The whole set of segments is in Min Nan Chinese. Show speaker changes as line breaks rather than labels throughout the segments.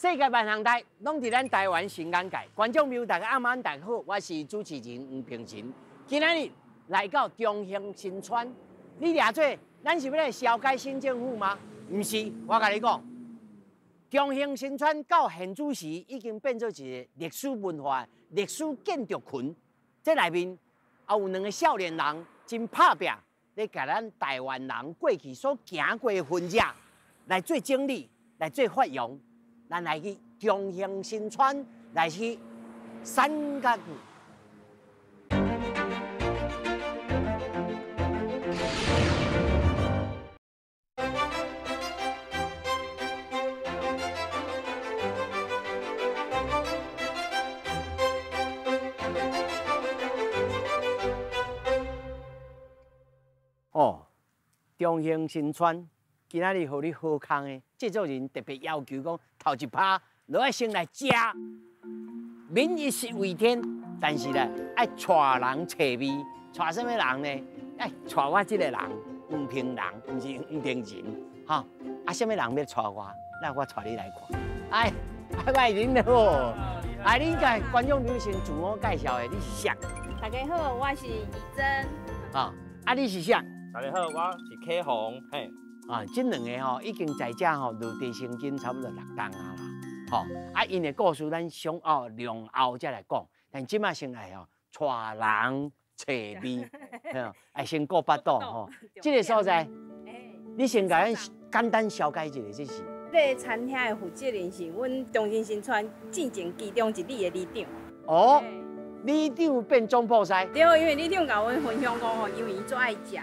世界萬項代，攏佇咱台灣新眼界。觀眾朋友，大家暗晚大家好，我是主持人黃平臣。今仔日來到中興新村，你掠做，咱是欲來消解新政府嗎？毋是，我共你講，中興新村到現此時已經變做一個歷史文化、歷史建築群。這內面也有兩个少年人真拍拚，咧共咱台灣人過去所行過的痕跡來做整理、來做發揚。咱來去中興新村，來去三角區。哦，中興新村今仔日予你好康的製作人特別要求講，頭一趴就愛先來食，民以食為天，但是呢，愛帶人揣味，帶啥物人呢？愛帶我這個人，黃平人，毋是黃平人，哈！啊，啥物人欲帶我？那我帶你來看。哎，拜恁好，哎，你共觀眾朋友先自我介紹的，你是誰？
大家好，我是怡珍。
啊，啊，你是誰？
大家好，我是啟宏，嘿。
啊，這兩个吼已經在遮吼落地生根差不多六冬啊啦，吼啊，𪜶的故事咱上後兩後才來講，但這擺先來吼，帶人揣味，愛先顧腹肚吼。這个所在，你先共咱簡單紹介一下，這是。
這个餐廳的負責人是阮中興新村進前其中一里的里長。
哦，里長變總鋪師。
對，因為里長共阮分享講吼，因為伊足愛食。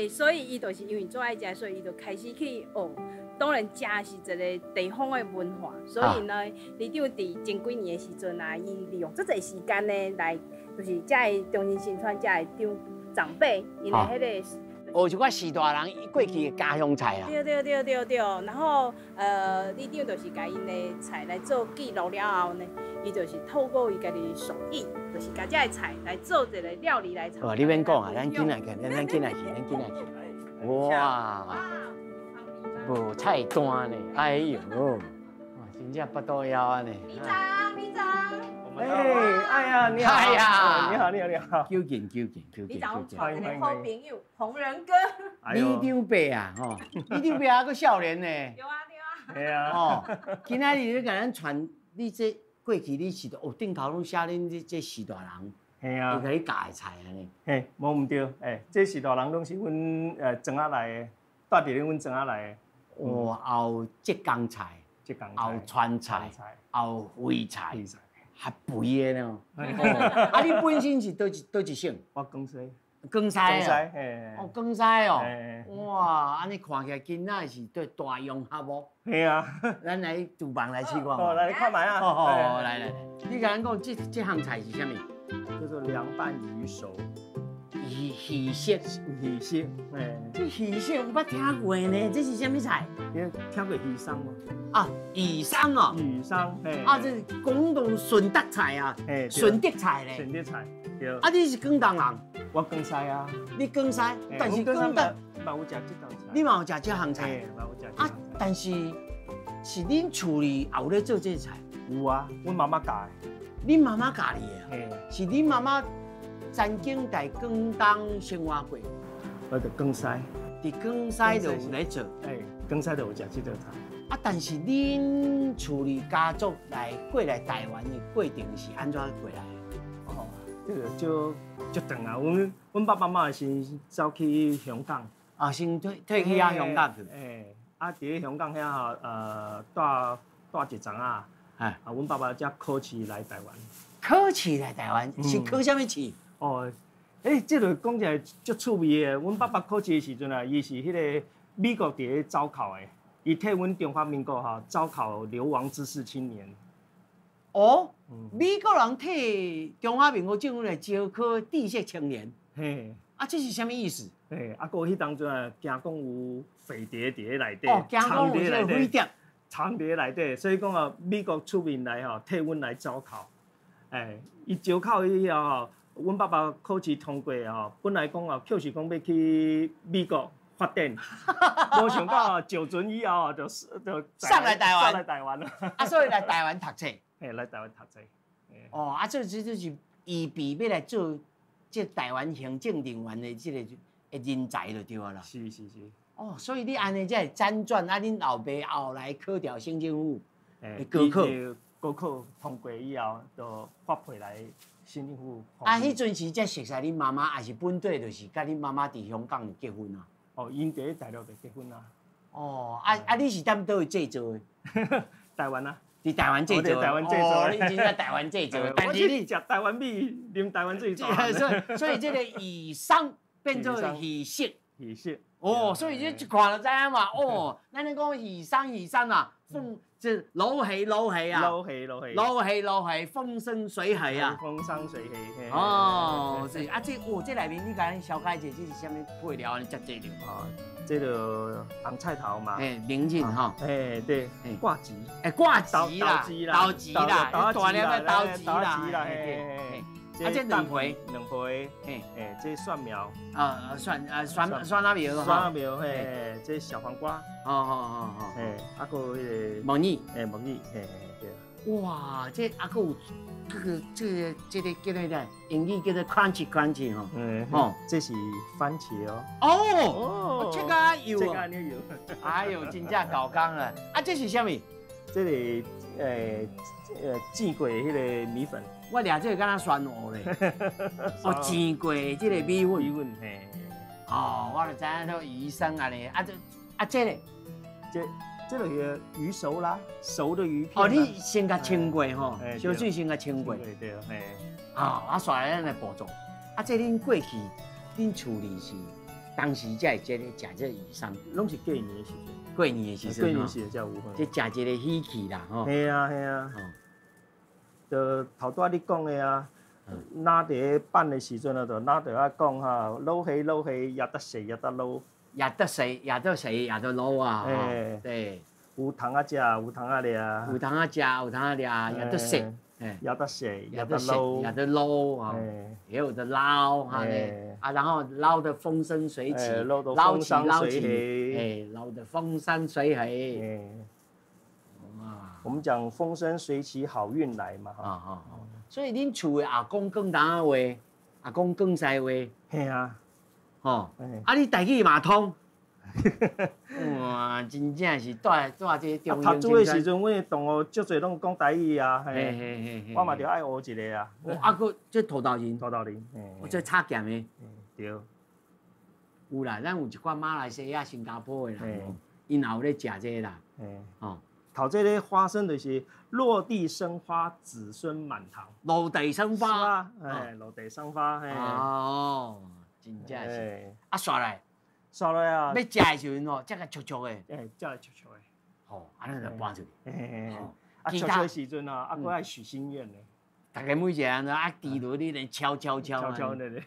所以伊就是因為足愛食，所以伊就開始去學。當然，食是一个地方的文化，所以呢，里長佇前幾年的時陣啊，伊利用足濟時間呢，來就是遮个中興新村遮个長長輩，𪜶的彼个
學一寡序大人過去的家鄉菜啊。
對對對對對，然後里長就是共𪜶的菜來做記錄了後呢，伊就是透過伊家己的手藝，就是共這个菜來做一個料理來炒。
哦，你免講啊，咱緊來去，咱緊來去，咱緊來去。哇，無菜單呢，哎喲，哇，真正腹肚枵按呢。
里長，里長。
哎，哎呀，你好，
哎呀，
你好，你好，你好。
久見，久見，久見，
里長，
歡
迎好朋友宏仁哥。
里長伯啊，吼，里長伯還閣少年呢。
對啊，對啊。
對啊。
哦，今仔日你共咱傳，你這過去你是哦，頂頭攏寫恁這這序大人，
嘿啊，
伊共你教的菜按呢。
嘿，無毋對，欸，這序大人攏是阮莊仔內的，住佇咧阮莊仔內的。
哦，也有浙江菜，
浙江菜，
也有川菜，也有徽菜。較肥的呢。啊，你本身是佗一省？
我廣西。
廣西
啊。
哦，廣西哦。哇，按呢看起來囡仔是對大融合無？
嘿啊。
咱來廚房來試看。
哦，來看覓啊。
哦，來來，你共咱講，這這項菜是啥物？
叫做涼拌魚熟。
魚魚熟。
魚熟，嘿。
這魚熟有捌聽過呢？這是啥物菜？
你聽過魚鬆無？
啊，魚鬆哦。
魚鬆，嘿。
啊，這是廣東順德菜啊，順德菜咧。
順德菜，對。
啊，你是廣東人？
我廣西啊。
你廣西，但是廣東
嘛有食這道菜。
你嘛有食這項菜？
嘛有食。
啊，但是是恁厝裡也有咧做這菜？
有啊，阮媽媽教的。
恁媽媽教你的？嘿。是恁媽媽曾經在廣東生活過？
我佇廣西。
佇廣西就有咧做。
欸，廣西就有食這道菜。
啊，但是恁厝裡家族來過來台灣的過程是按怎過來的？
哦，這個就足長啊！阮阮爸爸媽媽先走去香港，
啊，先退退去遐香港去。
欸，啊，佇咧香港遐吼，住一陣啊。啊，阮爸爸才考試來台灣。
考試來台灣是考啥物試？
哦，欸，這个講起來足趣味的。阮爸爸考試的時陣啊，伊是彼个美國佇咧招考的。伊替阮中華民國吼招考流亡知識青年。
哦，美國人替中華民國政府來招考知識青年。
嘿，
啊，這是啥物意思？
嘿，啊，閣彼當陣啊，驚講有匪諜佇咧內底，
哦，驚講有這個匪諜，
藏佇咧內底，所以講啊，美國出面來吼替阮來招考。欸，伊招考以後吼，阮爸爸考試通過吼，本來講啊，確實講欲去美國。發展，無想到上船以後啊，就就
上來台灣，
上來台灣啦。
啊，所以來台灣讀冊。
嘿，來台灣讀冊。
哦，啊，這這就是預備欲來做這台灣行政人員的這個人才就對啊啦。
是是是。
哦，所以你按呢才會輾轉啊，恁老爸後來考著省政府高考，
高考通過以後，就發配來省政府。
啊，彼陣時才熟似恁媽媽，抑是本底就是佮恁媽媽佇香港結婚啊？
哦，𪜶佇咧大陸就結婚啊。
哦，啊啊，你是踮佗位製造的？
台灣啊。
佇台灣製造。
佇台灣製造。
哦，你真正台灣製造。但是你
食台灣米，啉台灣水大漢。
所以所以這個魚桑變做魚色。
魚色。
哦，所以你一看就知影嘛。哦，咱咧講魚桑魚桑啊，風這老戲老戲啊，
老戲老戲，
老戲老戲，風生水起啊，
風生水起。
哦，是啊，這哦，這內面你共咱紹介一下，這是啥物配料？按呢遮濟著？
哦，這個紅菜頭嘛，
嘿，寧靜吼，
嘿對，掛枝，
欸，掛枝啦，豆枝啦，大粒的豆枝啦，嘿。啊，這兩皮，
兩皮，嘿，欸，這蒜苗，
啊，蒜啊蒜蒜仔苗，
蒜仔苗，嘿，這小黃瓜，
哦哦哦哦，
嘿，啊閣彼個
木耳，
欸，木耳，嘿，對。
哇，這啊閣有這個這個這個叫做啥？英語叫做 crunchy crunchy 吼，
嗯，吼，這是番茄哦。
哦，這個有，
這個有。
哎呦，真正猴工啊！啊，這是啥物？
這個煎過彼個米粉。
我掠這個敢若酸芋咧，哦，煎過這個米粉。
米粉嘿。
哦，我就知影說魚生按呢，啊這啊這咧，
這這個魚熟啦，熟的魚片。
哦，你先共清過吼，燒水先共清過。
對對嘿。
啊，啊，煞來咱來步驟。啊，這恁過去恁厝裡是當時才會這個食這個魚生，
攏是過年的時陣。
過年的時陣。
過年時陣才有。
這食一個喜氣啦，吼。
嘿啊嘿啊。就頭拄仔你講的啊，若佇咧辦的時陣啊，就若著愛講哈，老戲老戲，也得食也得撈，
也得食也得食也得撈啊！對，
有通仔食，有通仔掠，
有通仔食，有通仔掠，也得食，
也得食，也得撈，
也得撈啊，也有得撈哈咧，啊，然後撈得風生水起，
撈得風生水起，
哎，撈得風生水起。
我們講風生水起，好運來嘛。啊
啊所以恁厝的也講廣東話，也講廣西話。
嘿啊，
吼，啊你台語嘛通？哇，真正是蹛蹛這個中
讀書的時陣，阮的同學足濟攏講台語啊。嘿
嘿嘿
我嘛著愛學一个啊。
啊，閣這土豆仁。
土豆仁。
這炒鹹的。
對。
有啦，咱有一寡馬來西亞、新加坡的人，𪜶也有咧食這個啦。吼。
頭這个花生就是落地生花，子孫滿堂。
落地生花，
哎，落地生花，嘿。
哦，真正是。啊，煞來，
煞來啊！
欲食的時陣吼，才共灼灼的。
哎，才來灼灼的。
吼，按呢就搬出去。
啊，灼灼的時陣啊，啊，閣愛許心願呢。
逐家每一个人啊，佇落你咧敲敲敲。
敲敲咧。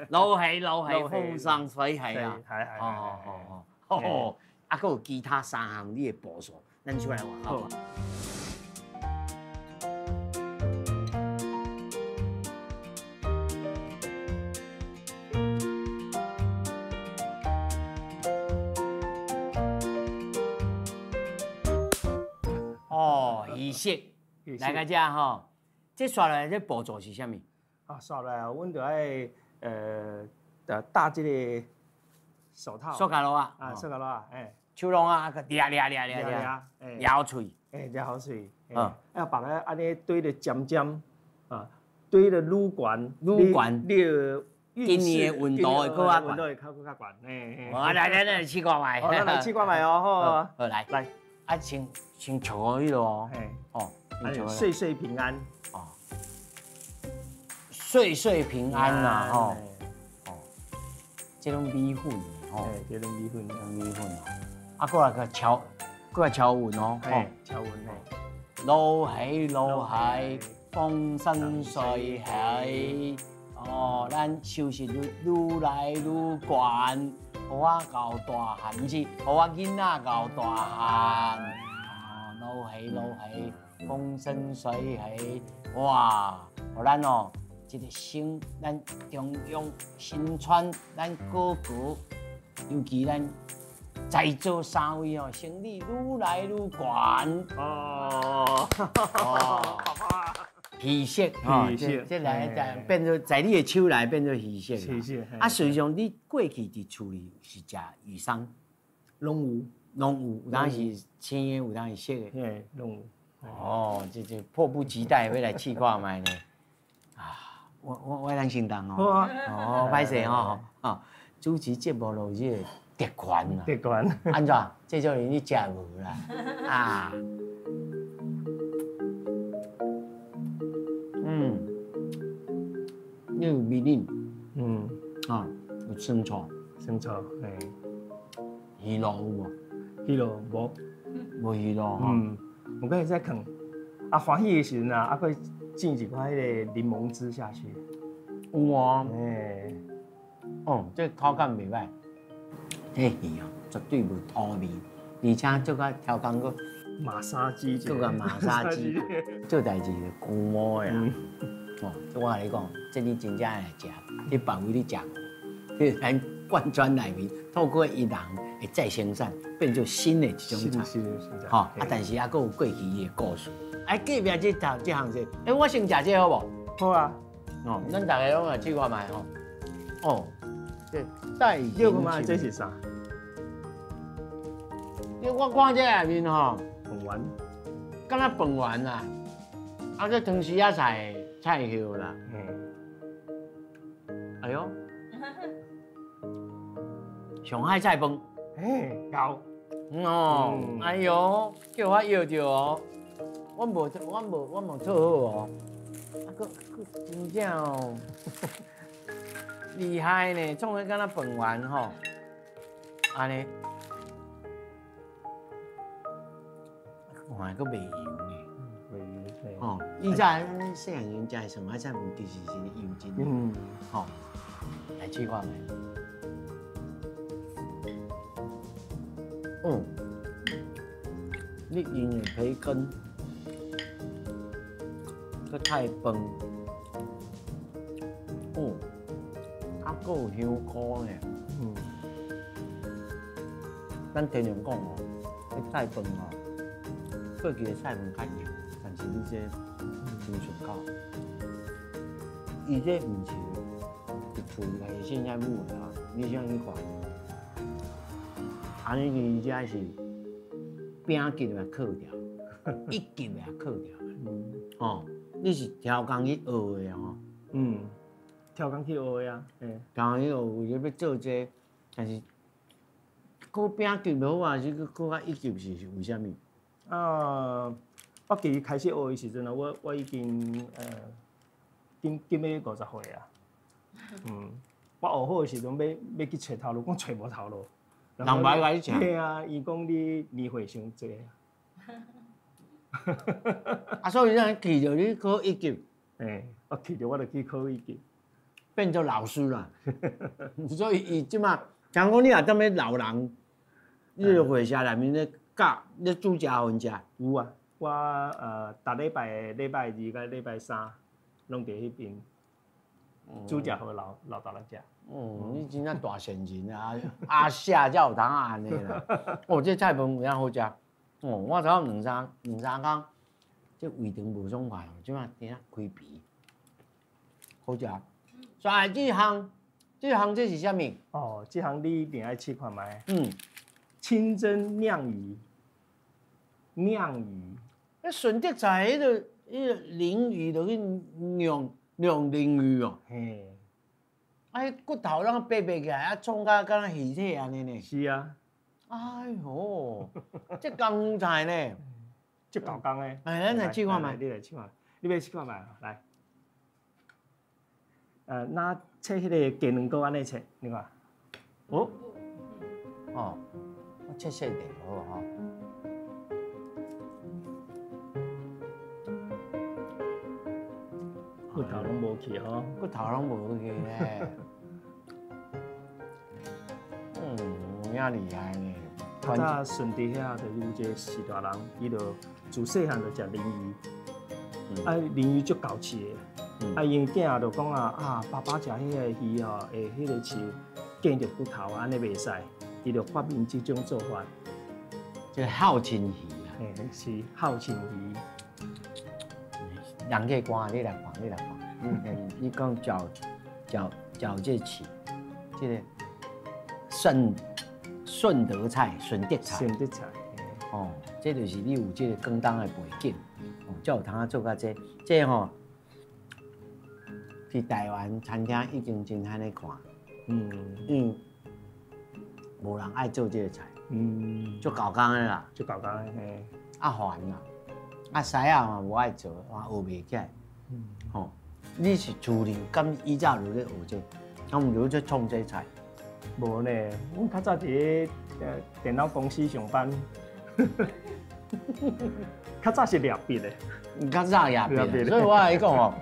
落戲落戲，風生水起啊！
係係。
哦哦哦哦，啊，閣有其他三項你的步數。咱出來外口。哦，儀式來到這吼，這煞來這步驟是啥物？
啊，煞來啊，阮就愛戴這個手套。
塑膠帽啊！
啊，塑膠帽啊，哎。
手攏啊，閣掠掠掠掠掠，咬喙，
哎，掠喙，嗯，要把它按呢堆得尖尖，啊，堆得愈懸，
愈懸，
你
今年的溫度會閣較懸，
溫度會較閣較懸，嘿。
我來來來試看覓，
好，咱來試看覓哦，好，
好來
來，
啊先先笑彼落哦，哦，
歲歲平安，
哦，歲歲平安啦，吼，哦，這種米粉，吼，
這種米粉，
這種米粉哦。啊，閣來個敲，閣來敲穩哦，
吼，敲穩哦。
落起落起，風生水起，哦，咱收視率愈來愈懸，予我𠢕大漢，毋是，予我囡仔𠢕大漢。哦，落起落起，風生水起，哇，予咱哦，這個省，咱中央新村，咱哥哥。尤其咱在座三位哦，生意愈來愈懸。
哦，
哦，魚色，
魚色，
這來在變做在你的手內變做魚色。
魚色。
啊，實際上你過去佇厝裡是食魚鬆，
攏有，
攏有，有當是青的，有當是色的。
嘿，攏有。
哦，這迫不及待欲來試看覓呢。啊，我咱先動哦。哦，歹勢吼，哦，主持節目就有這個特權啦。
特權。
按怎？這種人你食無啦？啊。嗯。你有味淋。
嗯。
啊，有酸醋。
酸醋，嘿。
魚露有無？
魚露無。
無魚露吼。
嗯。我閣會使囥，啊，歡喜的時陣啊，啊，閣浸一寡彼個檸檬汁下去。
有啊。
欸。
哦，這口感袂歹。這魚哦，絕對無土味，而且做較超工閣
馬殺雞，
做較馬殺雞，做代誌就龜毛的啊。哦，這我共你講，這你真正來食，你別位你食無，這咱貫穿內面，透過伊人的再生產，變做新的一種菜。吼，啊，但是猶閣有過去伊的故事。哎，隔壁這頭這項是，欸，我先食這好無？
好啊。
哦，咱大家攏來試看覓吼。哦，這帶
你看這是啥？
你我看這內面吼，
飯圓，
敢若飯圓啦，啊，這湯匙仔菜菜葉啦。
嗯。
哎喲，上海菜飯。
嘿，夠。
哦，哎喲，叫我搖著哦，我無做好哦。啊，閣真正哦，厲害呢，創啥敢若飯圓吼，按呢，看閣袂油呢。
袂油。
哦，以前咱細漢時陣食的上海菜飯，其實是油真。
嗯。
吼，來試看覓。嗯，你用的培根，閣菜飯，哦，啊，閣有香菇呢。
嗯。
咱天龍講哦，彼菜飯哦，過去的菜飯較油，但是你這真順口。伊這毋是佇厝內現在煮的啊，你啥去看？按呢伊這是餅級來扣掉，一級來扣掉。
嗯。
哦，你是超工去學的吼？
嗯，超工去學的啊，嘿。
超工去學，為著欲做這個，但是考餅級無好啊，是閣考較一級是為啥物？
啊，我其實開始學的時陣啊，我已經今欲50歲啊。嗯，我學好的時陣，欲去揣頭路，講揣無頭路。
人無愛共你請。
嘿啊，伊講你年歲傷濟啊。
啊，所以咱去著你考一級。
嘿，我去著我就去考一級，
變做老師啦。所以伊這馬，聽講你也踮咧老人，你個會社內面咧教，咧煮食予𪜶食。
有啊，我逐禮拜禮拜二佮禮拜三，攏佇彼邊煮食予老大人食。
哦，你真正大善人啊！阿夏才有通按呢啦。哦，這菜飯有影好食。哦，我頭兩三工，這胃腸無爽快，這馬今仔開脾，好食。煞來這項，這項這是啥物？
哦，這項你一定愛試看覓。
嗯。
清蒸釀魚，釀魚。
那順德菜彼個鯪魚就去釀鯪魚哦。
嘿。
啊，彼骨頭攏白白起來，啊，創甲敢若魚體按呢呢。
是啊。
哎喲，這功夫菜呢？
這夠工的。
哎，咱來試看覓。
你來試看，你欲試看覓？來。若切彼個雞卵糕按呢切，你看。
哦。哦，我切細點好吼。
骨頭攏無去吼，
骨頭攏無去咧。嗯，有影厲害呢。
較早順德遐就有一個徐大人，伊就自細漢就食鯪魚，啊，鯪魚足厚刺的，啊，𪜶囝就講啊，啊，爸爸食彼個魚吼，會彼個刺見著骨頭，按呢袂使。伊就發明這種做法。
這个孝親魚啦。
嘿，是孝親魚。
人客官，你來看，你來看。嗯，你講絞絞絞這翅，這个順德菜、順德菜。
順德菜。
哦，這就是你有這个廣東的背景，哦，才有通做到這個。這个吼，佇台灣餐廳已經真罕咧看。因為無人愛做這个菜。足厚工的啦。
足厚工的嘿。
啊煩啦，啊師仔嘛無愛做，嘛學袂起來。吼，你是自然，敢以早就咧學這個，敢毋就咧創這菜？
無呢，阮較早佇咧電腦公司上班。較早是掠筆的。
較早掠筆，所以我來講哦，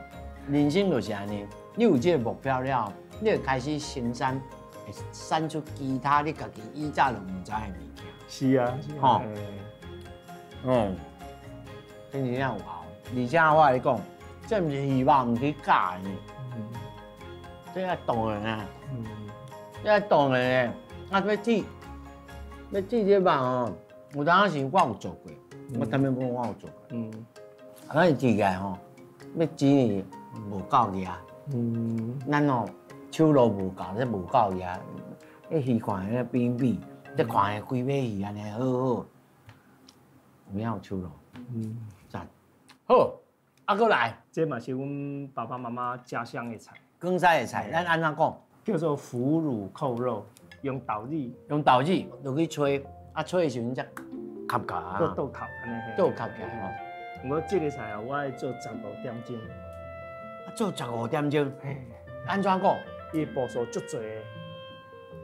人生就是按呢，你有這個目標了，你會開始生產，會產出其他你家己以早就毋知的物件。
是啊，
吼，嗯，真正有效。而且我共你講，這毋是魚肉，毋去教的呢，這愛當然啊，這愛當然的。啊，欲煮，欲煮這肉吼，有當時我有做過，我坦白講我有做過。啊，咱煮起來吼，欲煮呢無夠額。咱吼手路無夠，這無夠額。彼魚看起來扁扁，這看起來規尾魚按呢好好，有影有手路。讚。好，啊，閣來。
這嘛是阮爸爸媽媽家鄉的菜。
廣西的菜，咱按怎講？
叫做腐乳扣肉，用豆乳。
用豆乳落去炊，啊炊的時陣才合起來。
閣倒扣按呢。
倒扣起來吼。
我這个菜啊，我愛做15點鐘。
啊，做15點鐘？按怎講？
伊的步數足濟的。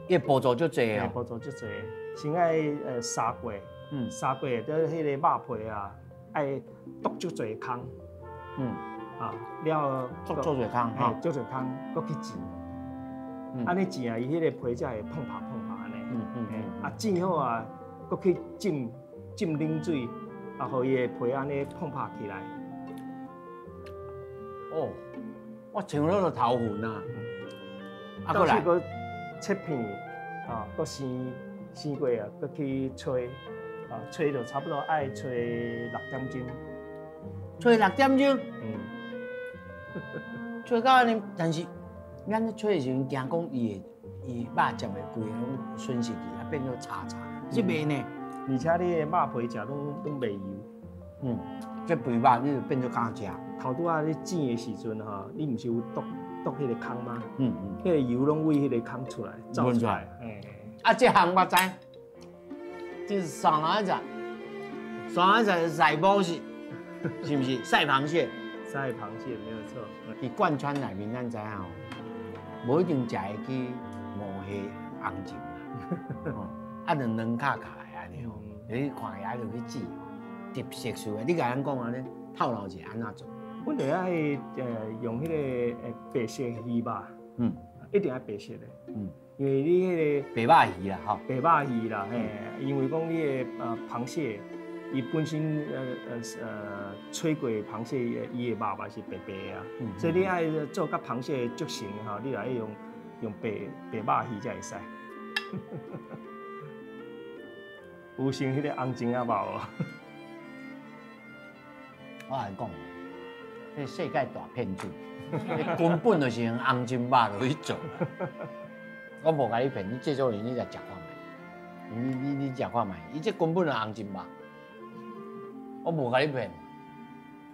伊的步驟足濟哦。
步驟足濟，先愛砂鍋，砂鍋內底彼个肉皮啊，愛剁足濟空。啊，了後
剁足濟空吼。
足濟空，閣去煎。按呢煎啊，伊彼个皮才會膨拍膨拍按呢。啊，煎好啊，閣去浸浸冷水，啊，予伊的皮按呢膨拍起來。
哦，我像咧就頭痕啊。啊，閣來。
閣切片，啊，閣生生過啊，閣去炊，啊，炊就差不多愛炊6點鐘。
炊6點鐘。炊到按呢，但是咱咧炊的時陣，驚講伊會伊肉食袂規个攏損失去，啊變做柴柴，這袂呢。
而且你的肉皮食攏攏袂油。
這肥肉你就變做敢食。
頭拄仔你煎的時陣吼，你毋是有剁剁彼个空嗎？彼个油攏為彼个空出來，走出來。
啊，這項我知，這是啥來着？啥來着？賽波是，是毋是？賽螃蟹。
賽螃蟹沒有錯。
佇貫川內面，咱知影吼，無一定食會起五蝦紅蟳啦，啊，就軟卡卡的按呢吼，你看起來就去煮，特色出來。你共咱講按呢，透露一下按怎做？
阮就愛用彼个白色魚肉，一定愛白色的，因為你彼个
白肉魚啦，吼，
白肉魚啦，嘿，因為講你的螃蟹，伊本身炊過的螃蟹，伊的肉嘛是白白的啊，所以你愛做佮螃蟹足成吼，你愛用用白白肉魚才會使。有像彼個紅蟳仔肉無？
我來講，這世界大騙子，你根本就是用紅蟳肉落去做。我無共你騙，你製作人你來食看覓，你食看覓，伊這根本就紅蟳肉。我無共你騙，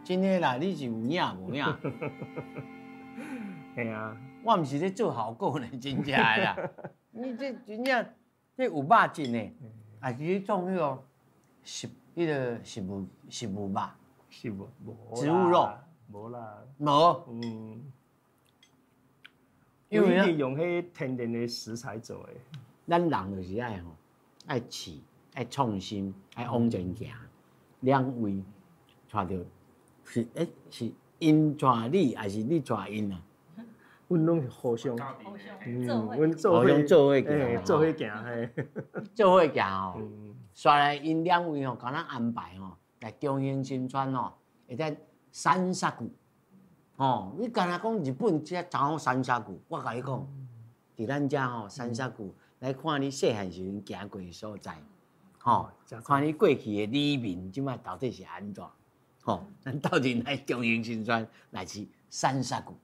真的啦，你是有影無影？
嘿啊，
我毋是咧做效果呢，真正的啦。你這真正這有肉質呢，啊，是咧創彼個食彼個食物食物肉。
食物無
植物肉。
無啦。
無。
因為用彼天然的食材做的。
咱人就是愛吼，愛試，愛創新，愛往前行。兩位帶著是欸，是𪜶帶你，還是你帶𪜶啊？
阮攏是互相，阮
互相做伙行，
做伙行嘿，
做伙行吼。煞來𪜶兩位吼，共咱安排吼，來中興新村吼，會當散沙久。吼，你敢若講日本這怎講散沙久？我共你講，佇咱遮吼散沙久，來看你細漢時陣行過的所在，吼，看你過去的里面，這擺到底是按怎？吼，咱鬥陣來中興新村來去散沙谷。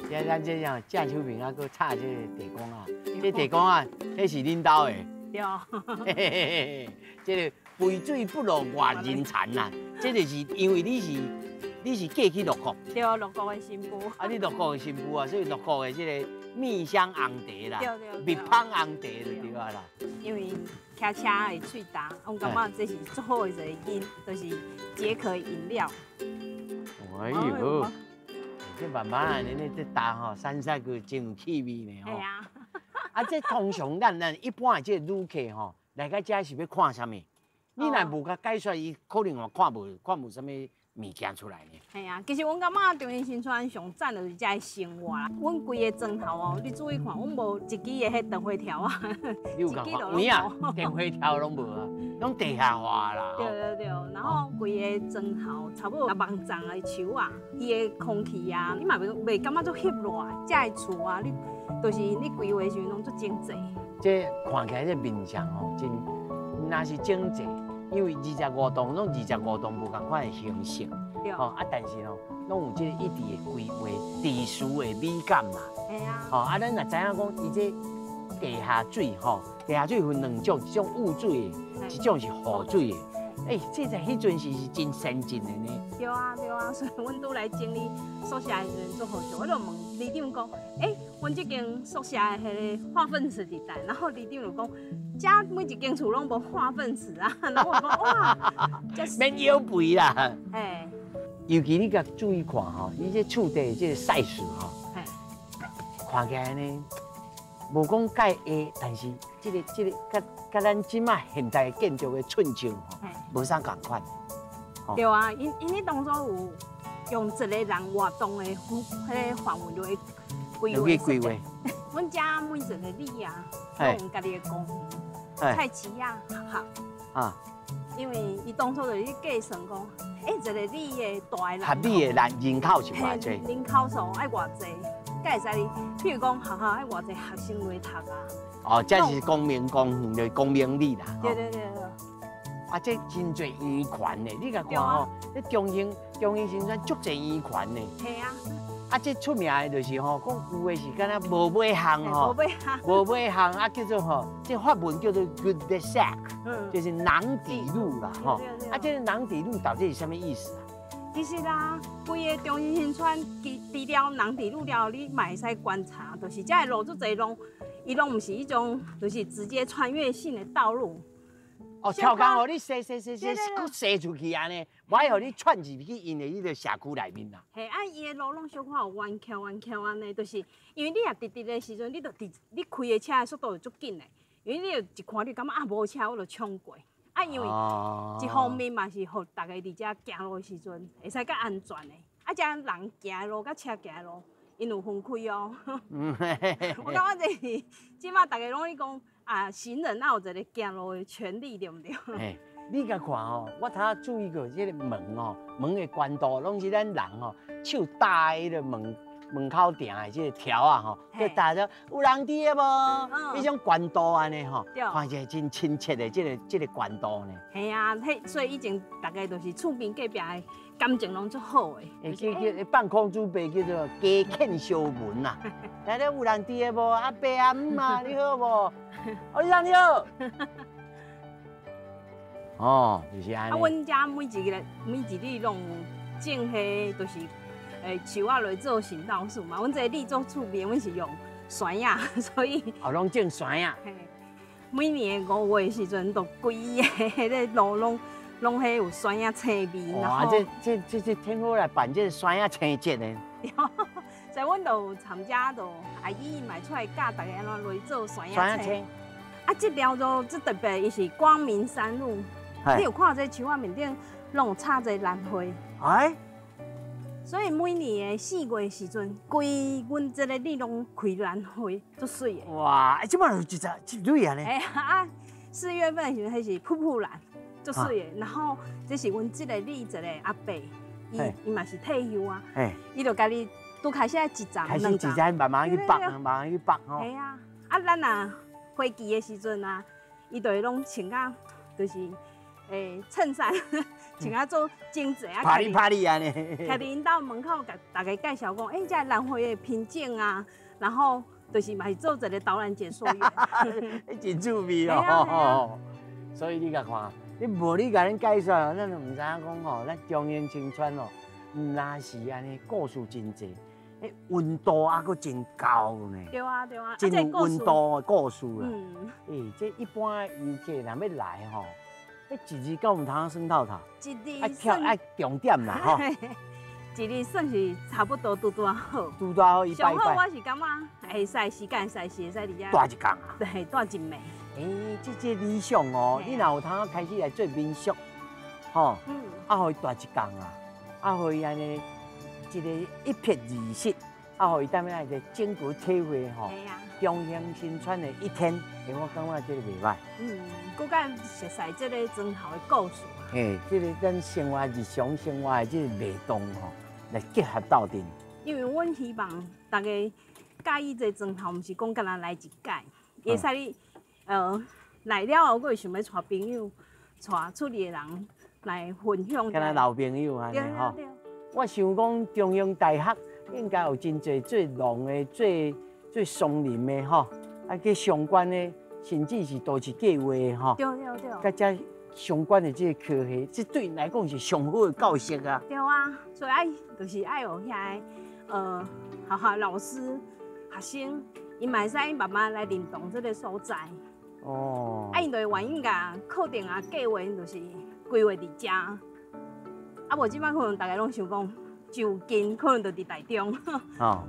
今咱這樣正手邊啊，閣插這個地公啊，這地公啊，彼是恁兜的。
對。
嘿嘿嘿，這個肥水不落外人田啦，這就是因為你是嫁去鹿谷。
對，鹿谷的新婦。
啊，你鹿谷的新婦啊，所以鹿谷的這個蜜香紅茶啦，
對對，
蜜香紅茶就對啊啦。
因為騎車會喙焦，我感覺這是最好的一個飲，就是解渴飲料。
哎喲，這慢慢按呢，這焦吼，散沙閣真有氣味呢吼。
係啊。
啊，這通常咱一般的這個旅客吼，來到這是欲看啥物？你若無共解說，伊可能嘛看無啥物物件出來呢。
係啊，其實阮感覺中興新村上讚就是這个生活啦。阮規個磚頭哦，你注意看，阮無一支的彼電火條啊。
你有共看？有影，電火條攏無啊，攏地下化啦。
對對對，然後規个磚頭差不多網站的樹啊，伊的空氣啊，你嘛袂感覺足翕熱。這个厝啊，你就是你規劃時陣攏足整齊。
這看起來這面相哦，真若是整齊。因為25棟攏25棟無仝款的形式，吼啊，但是吼，攏有這個一致的規劃、秩序的美感嘛。
係啊。
吼啊，咱若知影講，伊這地下水吼，地下水分兩種，一種雨水的，一種是雨水的。欸，這在彼陣時是真先進的呢。
對啊對啊，所以阮拄來整理宿舍的時陣足好笑，我就問里長講，欸，阮這間宿舍的彼个化糞池佇佗，然後里長就講，遮每一間厝攏無化糞池啊，然後我講哇，
免枵肥啦。
欸，
尤其你共注意看吼，伊這厝底這个 size 吼，看起來呢，無講介下，但是這個佮咱這擺現代建築的寸尺吼，無啥仝款。
對啊，𪜶彼當初有用一個人活動的彼个範圍內規劃。
規劃。
阮遮每一個里啊，攏有家己的公園、菜市啊、學校。
啊。
因為伊當初就是計算講，欸，一個里的大人。
合理的人口是偌濟？
人口數愛偌濟，才會使你，譬如講學校愛偌濟學生來讀啊。
哦，這是公民公園的公民里啦。
對對對。
啊，這真濟園權呢，你共看吼，這中興新村足濟園權呢。
係啊。
啊，這出名的就是吼，講有的是敢若無尾巷吼，無尾巷啊，叫做吼，這法文叫做 cul-de-sac，就是囊底路啦吼。啊，這個囊底路到底是啥物意思啊？
其實啦，規个中興新村，除了囊底路了，你嘛會使觀察，就是這个路足濟攏，伊攏毋是彼種，就是直接穿越性的道路。
哦，跳工予你踅踅踅踅，閣踅出去按呢，無愛予你窜入去𪜶的彼个社區內面啦。
嘿，啊，伊的路攏小可有彎曲彎曲按呢，就是因為你若直直的時陣，你就直，你開的車的速度就足緊的，因為你就一看你感覺啊無車，我就衝過。啊，因為一方面嘛是予大家佇遮行路的時陣會使較安全的。啊，遮人行的路佮車行的路，𪜶有分開哦。我感覺這是這擺大家攏咧講。啊，行人哪有一个行路的權利，對毋對？
嘿，你共看吼，我頭仔注意過這个門吼，門的懸度攏是咱人吼手搭彼个門口埕的這个條仔吼，就搭著有人佇的無？彼種懸度按呢吼，看起來真親切的這个懸度呢。
嘿啊，彼所以以前大家就是厝邊隔壁的感情攏足好的。
欸，叫放空主伯叫做家欠相聞啦。來咧，有人佇的無？阿伯阿姆啊，你好無？哦，你你好。哦，就是按呢。
啊，阮遮每一里攏有種彼，就是樹仔來做行道樹嘛。阮這个里做厝邊，阮是用蒜仔，所以
哦，攏種蒜仔。
嘿，每年5月的時陣，就規个彼个路攏彼有蒜仔青味。
哇，這天好來辦這个蒜仔青節呢。
對，所以阮就有參加，就阿姨嘛出來教大家按怎來做蒜仔青。啊，這條路最特別，伊是光明山路。你有看這樹仔面頂攏有插一个蘭花。
哎。
所以每年的4月時陣，規阮這个里攏開蘭花，足媠的。
哇，這擺有一只一蕊按呢？
欸啊，4月份的時陣，彼是瀑布蘭，足媠的。然後這是阮這个里一个阿伯，伊伊嘛是退休啊，伊就家己拄開始愛一層
開始一層慢慢去綁，慢慢去綁吼。
係啊，啊咱若花期的時陣啊，伊就會攏穿甲就是襯衫穿甲做精緻啊，
啪哩啪哩按呢。
徛佇𪜶兜門口，共大家介紹講，欸，這蘭花的品種啊，然後就是嘛是做一個導覽解說員。
真趣味哦。所以你共看，你無你共恁介紹，咱就毋知影講吼，咱中興新村哦，毋但是按呢故事真濟，欸，溫度猶閣真夠呢。
對啊對啊，
真有溫度的故事啦。欸，這一般遊客若欲來吼，欸，一日敢有通耍透透？
一日
愛跳愛重點啦吼。
一日算是差不多拄拄好。
拄拄好，伊
上好我是感覺會使時間，會使是會使佇遮。
蹛一工啊。
對，蹛一暝。
欸，這理想哦，你若有通開始來做民宿，吼，啊，予伊蹛一工啊，啊，予伊按呢一个一瞥而逝，啊，予伊踮遐一个整個體會吼。中興新村的一天，欸，我感覺這个袂䆀。
嗯，閣較熟似這个磚頭的故事啊。
嘿，這个咱生活日常生活的這个脈動吼，來結合鬥陣。
因為阮希望大家佮意這個磚頭，毋是講干焦來一擺，會使你來了後，閣會想欲帶朋友、帶厝裡的人來分享。
敢若老朋友按呢吼。我想講中興大學應該有真濟做農的、做做松林的吼，啊，去相關的，甚至是都市計劃的吼。
對對對。
佮遮相關的這個科系，這對𪜶來講是上好的教學啊。
對啊，所以愛就是愛有遐个學校老師、學生，𪜶嘛會使慢慢來認同這个所在。哦。啊，𪜶就會願意共課程啊計劃，就是規劃佇遮。啊，無這擺可能大家攏想講就近，可能就佇台中。
哦。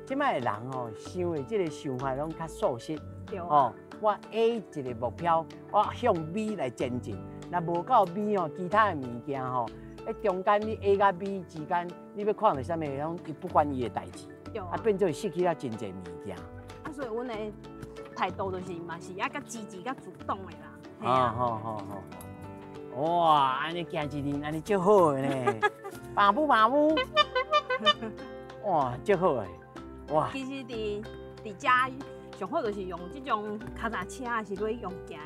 這擺的人吼，想的這个想法攏較速食。
對。
哦，我 A 一个目標，我向 B 來前進。若無到 B 吼，其他的物件吼，喺中間你 A 佮 B 之間，你欲看著啥物，攏伊不管伊的代誌。
對啊。
啊，變做失去了真濟物件。
啊，所以阮的態度就是嘛是愛較積極、較主動的啦。
啊，好好好。哇，按呢行一輪，按呢足好的呢。跑步跑步。哇，足好的。哇。
其實佇遮上好就是用這種跤踏車，還是欲用行，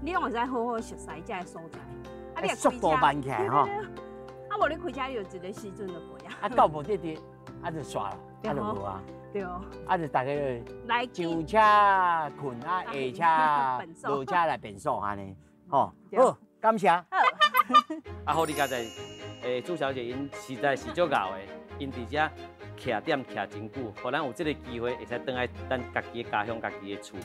你攏會使好好熟悉這个所在。啊，你若
速度慢起來吼。
啊，無你開車，你就一个時陣就過啊。
啊，到目的地，啊就煞啦，啊就無啊。
對。
啊，就大家
來
上車睏啊，下車落車來便所按呢，吼。好，感謝。
好。
啊好，你剛才朱小姐𪜶實在是足𠢕的，𪜶佇遮徛店徛真久，予咱有這个機會會使轉來咱家己的家鄉、家己的厝。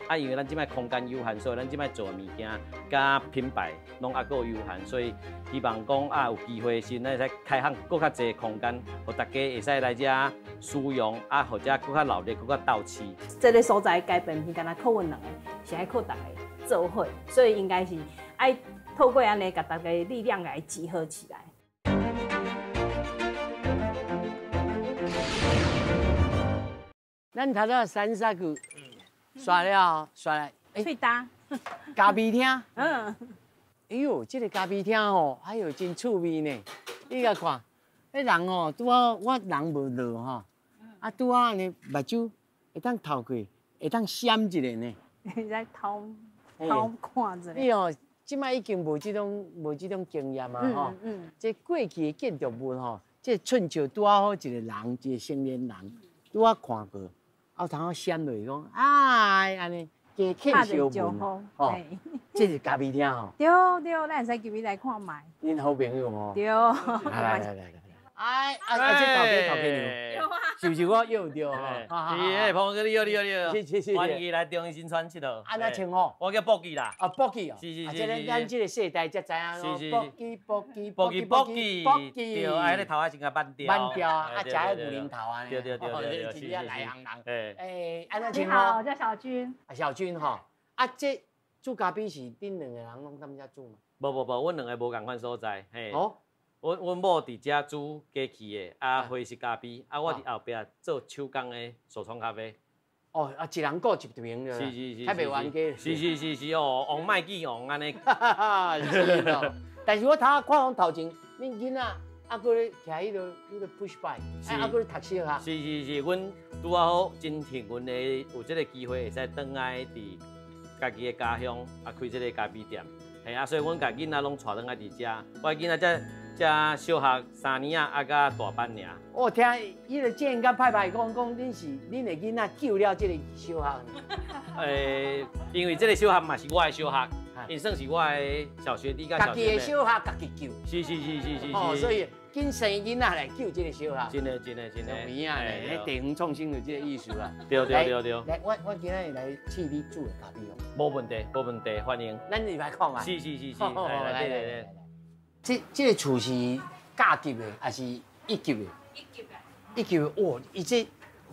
啊，因為咱這擺空間有限，所以咱這擺做的物件佮品牌攏猶閣有限，所以希望講啊有機會時，咱會使開放閣較濟空間，予大家會使來遮使用，啊，予遮閣較熱鬧、閣較鬥趣。
這个所在改變，毋是干焦靠阮兩个，是愛靠大家做伙，所以應該是愛透過按呢，共大家力量來集合起來。
咱頭拄三三句，煞了，煞來，
喙焦，
咖啡廳，
嗯，
哎喲，這个咖啡廳吼，哎喲，真趣味呢。你共看，彼人吼，拄好我人無落吼，啊，拄好按呢目睭會當透過，會當閃一下呢。
你在偷偷看一下。
你哦，這擺已經無這種經驗啊吼。這過去的建築物吼，這親像拄好一個人，一個成年人，拄好看過。啊，有通閃落去講，哎，按呢加客小門，吼，這是咖啡廳吼。
對對，咱會使入去來看覓。
恁好朋友吼。
對。
來來來來。哎啊啊！這頭家頭家娘，是不是我約著吼？
是，欸，鵬哥你好，你好，你好。
是是是。
歡迎來中興新村𨑨迌。
按怎稱呼？
我叫博記啦。
啊，博記哦。
是是是。
啊，這个咱這个世代才知影
是是。
博記博記
博記博記
博記。
對，啊，彼个頭仔先共挽掉。
挽掉啊，啊，食彼牛奶頭啊。
對對對對對，
真正內行人。欸，按怎稱呼？
你好，我叫小軍。
啊，小軍吼，啊，這煮咖啡是恁兩個人攏踮遮煮嗎？
無無無，阮兩个無仝款所在，嘿。
哦。
阮某佇遮煮家己的，啊，花式咖啡，啊，我佇後壁做手工的手沖咖啡。
哦，啊，一人顧一爿，
是是是，
較袂冤家。
是是是是哦，王莫見王按呢。
是哦。但是我頭仔看講頭前，恁囡仔啊啊，閣咧徛彼个彼个 push bike，啊，閣咧讀小學。
是是是，阮拄仔好真幸運的有這个機會，會使轉來佇家己的家鄉啊開這个咖啡店。嘿啊，所以阮共囡仔攏帶轉來佇遮。我囡仔才小學3年仔，啊，佮大班爾。
我聽彼个建甲派派講講，恁是恁的囡仔救了這个小學。
因為這个小學嘛是我的小學，𪜶算是我的小學弟佮小學妹。
家己的小學家己救。
是是是是是。
哦，所以緊生囡仔來救這个小學。
真的真的真的。
有影咧，地方創新就這个意思啦。
對對對對。
來，我今仔日來試你煮的咖啡哦。
無問題，無問題，歡迎。
咱入來看覓。
是是是是，來來來來。
這个厝是甲級的，還是一級的？
一級的。
一級的，哇！伊這，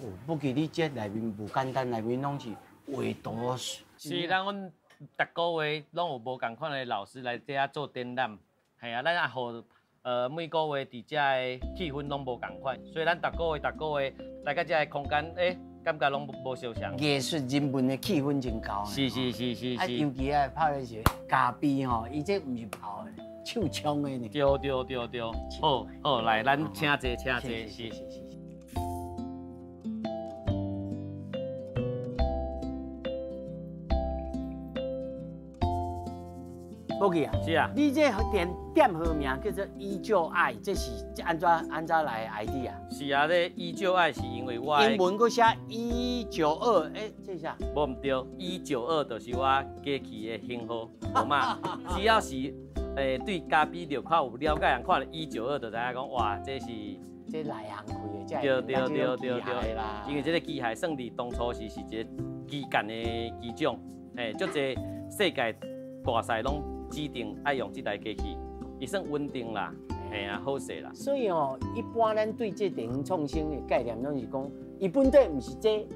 哦，不過你這內面無簡單，內面攏是畫圖。
是，咱阮逐个月攏有無仝款的老師來遮做展覽，嘿啊，咱也予每个月佇遮的氣氛攏無仝款，所以咱逐个月逐个月來到遮的空間，感覺攏無相像。
藝術人文的氣氛真高。
是是是是是。
啊，尤其啊，泡的是咖啡吼，伊這毋是泡的，手沖的呢。
對對對對，好，好，來，咱請坐，請坐，是
是是。寶記啊，
是啊，
你這店號名叫做依舊愛，這是按怎來的 idea？
是啊，這依舊愛是因為我
英文閣寫192，這是啥？
無毋對，192就是我機器的型號號碼。只要是對咖啡著較有了解人，看著192就知影講，哇，這是
這內行開的，
對對對對對啦。因為這個機械算佇當初時是一個基幹的機種，足濟世界大賽攏指定愛用這台機器，伊算穩定啦，嘿啊，好勢啦。
所以哦，一般咱對這地方創新的概念，攏是講，伊本底毋是這，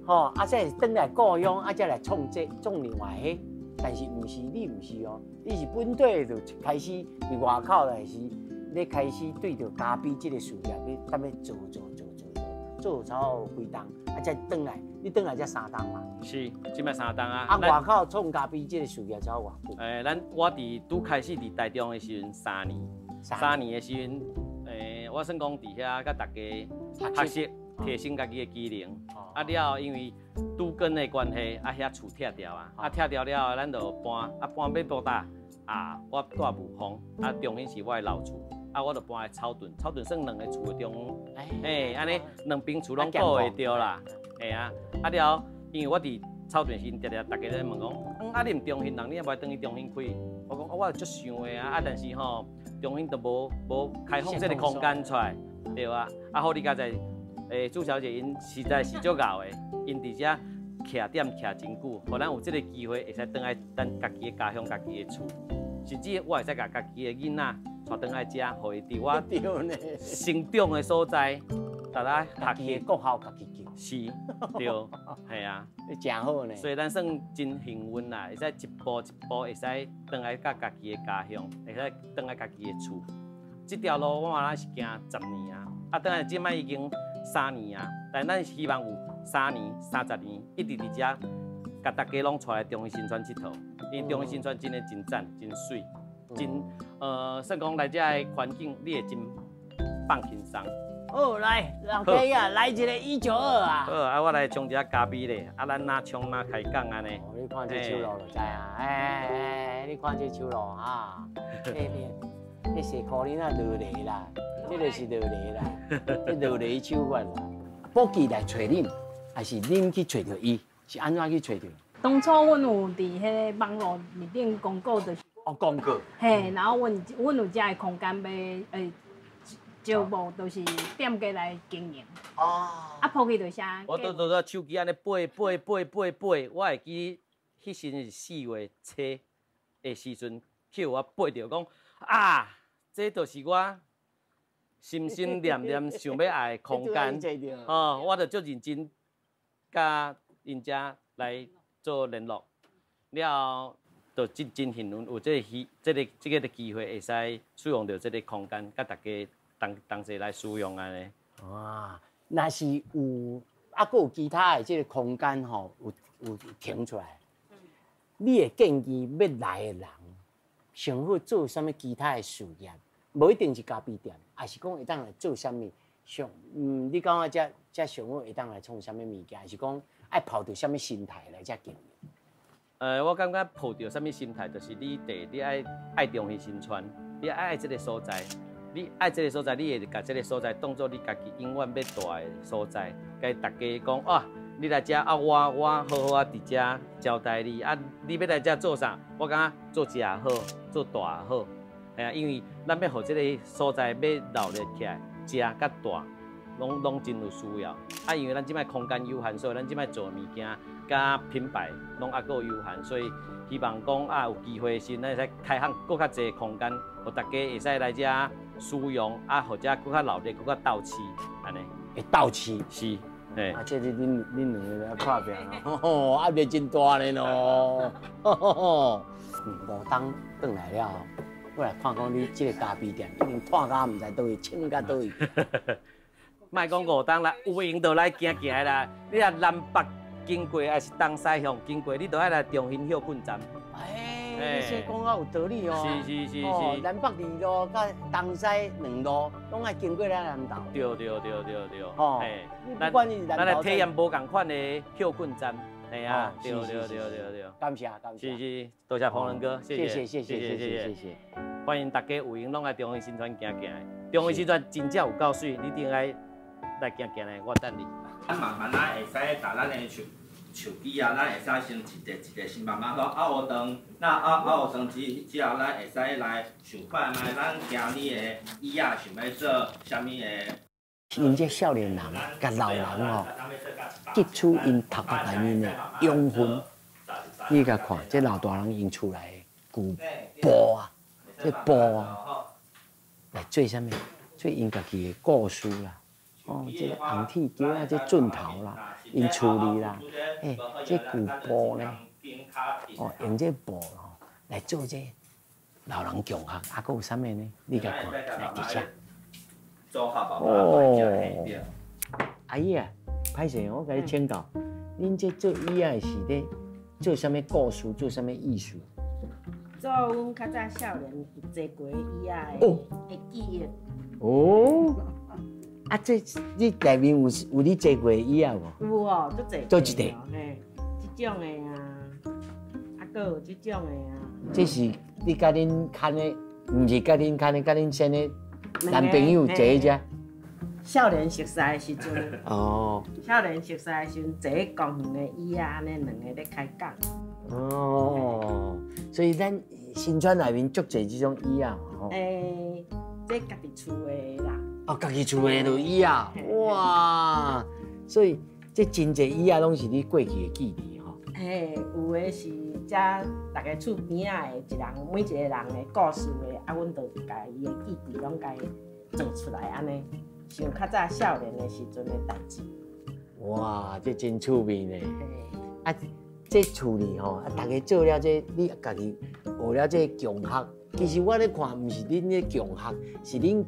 吼，啊，這是轉來故鄉，啊，才來創這創另外彼，但是毋是你毋是哦，你是本底就開始佇外口來是，咧開始對著咖啡這个事業，咧踮咧做做做做做，做超幾冬，啊，才轉來。你轉來才3冬嘛？
是，這擺3冬啊。
啊，外口創咖啡這个事業才偌久？
我佇拄開始佇台中的時陣3年，3年的時陣，我算講佇遐佮大家學習提升家己的技能。啊了後，因為拄工的關係，啊遐厝拆掉啊，啊拆掉了後，咱就搬，啊搬欲搬佗？啊，我住霧峰，啊中興是我的老厝，啊我就搬去草屯，草屯算兩個厝的中，按呢兩邊厝攏顧會著啦。嘿啊，啊了後，因為我佇草屯時，定定逐家咧問講，啊你毋中興人，你也無愛轉去中興開？我講，我足想的啊，啊但是吼，中興就無開放這个空間出來，對啊。啊好，你佳哉，朱小姐𪜶實在是足𠢕的，𪜶佇遮徛店徛真久，予咱有這个機會會使轉來咱家己的家鄉、家己的厝，甚至我會使共家己的囡仔帶轉來遮，予伊佇我成長的所在。大家
家己的國校，家己救，
是，對，係啊，
真好呢。
所以咱算真幸運啦，會使一步一步會使轉來到家己的家鄉，會使轉來家己的厝。這條路我嘛是行10年啊，啊，轉來這擺已經3年啊，但咱希望有3年、30年，一直佇遮，共大家攏帶來中興新村𨑨迌。因為中興新村真的真讚、真媠、真算講來遮的環境，你會真放輕鬆。
好，來，老弟啊，來一个192啊！
好，啊，我來沖一下咖啡咧，啊，咱哪沖哪開講按呢。
哦，你看這手路就知啊，哎，你看這手路啊，你洗裤你若落泥啦，這个是落泥啦，這落泥手法啦。寶記來揣恁，還是恁去揣著伊？是按怎去揣著？
當初阮有佇彼个網路面頂公告，就是
哦，公告。
嘿，然後阮有遮个空間欲招募，就是店家來經營。哦。啊，普及就是啥？
我拄拄手機按呢背背背背背，我會記彼時陣是4月初的時陣，去予我背著講啊，這就是我心心念念想欲愛的空間。哦，我就足認真，佮𪜶遮來做聯絡，了後就真真幸運有這個這個機會，會使使用著這個空間，佮大家。同齊來使用按呢。
啊，若是有啊，閣有其他的這个空間吼，有騰出來。你會建議欲來的人，上好做啥物其他的事業，無一定是咖啡店，也是講會當來做啥物？上，你感覺這這上好會當來創啥物物件？還是講愛抱著啥物心態來遮經營？
我感覺抱著啥物心態，就是你第一，你愛愛中興新村，你愛愛這個所在，你愛這個所在，你會共這個所在當做你家己永遠欲蹛的所在，共大家講啊，你來遮啊，我好好啊，佇遮招待你啊，你欲來遮做啥？我感覺做食也好，做蹛也好，嘿啊，因為咱欲予這個所在欲鬧熱起來，食佮蹛攏真有需要。啊，因為咱這擺空間有限，所以咱這擺做的物件佮品牌攏猶閣有限，所以希望講啊，有機會時，咱會使開放閣較濟空間，予大家會使來遮使用，啊，予遮閣較鬧熱，閣較鬥氣，按呢。
會鬥氣。
是，嘿。
啊，這是恁兩个咧拍拚咯，壓力真大咧咯。五冬轉來了後，我來看講你這个咖啡店已經拖甲毋知佗位，穿甲佗位。
莫講五冬啦，有閒就來行行啦。你若南北經過，抑是東西向經過，你都愛來中興歇睏站。
哎，你說講甲有道理哦。
是是是是。
南北二路佮東西兩路，攏愛經過咱南投。
對對對對對。
哦，不管你是
咱來體驗無仝款的歇睏站。嘿啊，對對對對對。
感謝感謝。
是是，多謝鵬仁哥，謝謝
謝謝謝謝謝謝。
歡迎大家有閒攏來中興新村行行。中興新村真正有夠媠，你一定愛來行行來，我等你。
咱慢慢仔會使共咱的手機啊，咱會使先一个一个先慢慢講啊學堂，那啊啊學堂之後，咱會使來想看覓，咱今年的椅仔想欲做啥物的。
𪜶這少年人佮老人吼，汲取𪜶頭殼內面的養分。你共看，這老大人𪜶厝內的舊布啊，這布啊，來做啥物？做𪜶家己的故事啦。哦，這个紅鐵橋啊，這圳頭啦，𪜶厝裡啦，欸，這舊布呢，哦，用這布吼來做這老人強項，啊，閣有啥物呢？你共看，來佇遮。哦，阿姨啊，歹勢，我共你請教，恁這做椅仔的是咧做啥物故事，做啥物意思？
做阮較早少年有坐過椅仔的記憶。
哦，啊，這你內面有你坐過的椅仔無？
有哦，足濟。
做一個。
嘿，這種的啊，啊，閣有這種的啊。
這是你佮恁牽的，毋是佮恁牽的，佮恁先的男朋友坐佇遮。
少年熟似的時陣。
哦。
少年熟似的時陣，坐佇公園的椅仔，按呢兩个咧開講。
哦，所以咱新村內面足濟這種椅仔吼。
欸，這家己厝的啦。
哦，家己厝的就椅仔，哇！所以這真濟椅仔攏是你過去的記憶吼。
嘿，有的是遮逐个厝邊仔的一人，每一个人的故事的，啊，阮就共伊的記憶攏共伊做出來，按呢，像較早少年的時陣的代誌。
哇，這真趣味呢。啊，這厝裡吼，啊，逐家做了這，你家己學了這強項。其實我咧看，毋是恁咧強項，是恁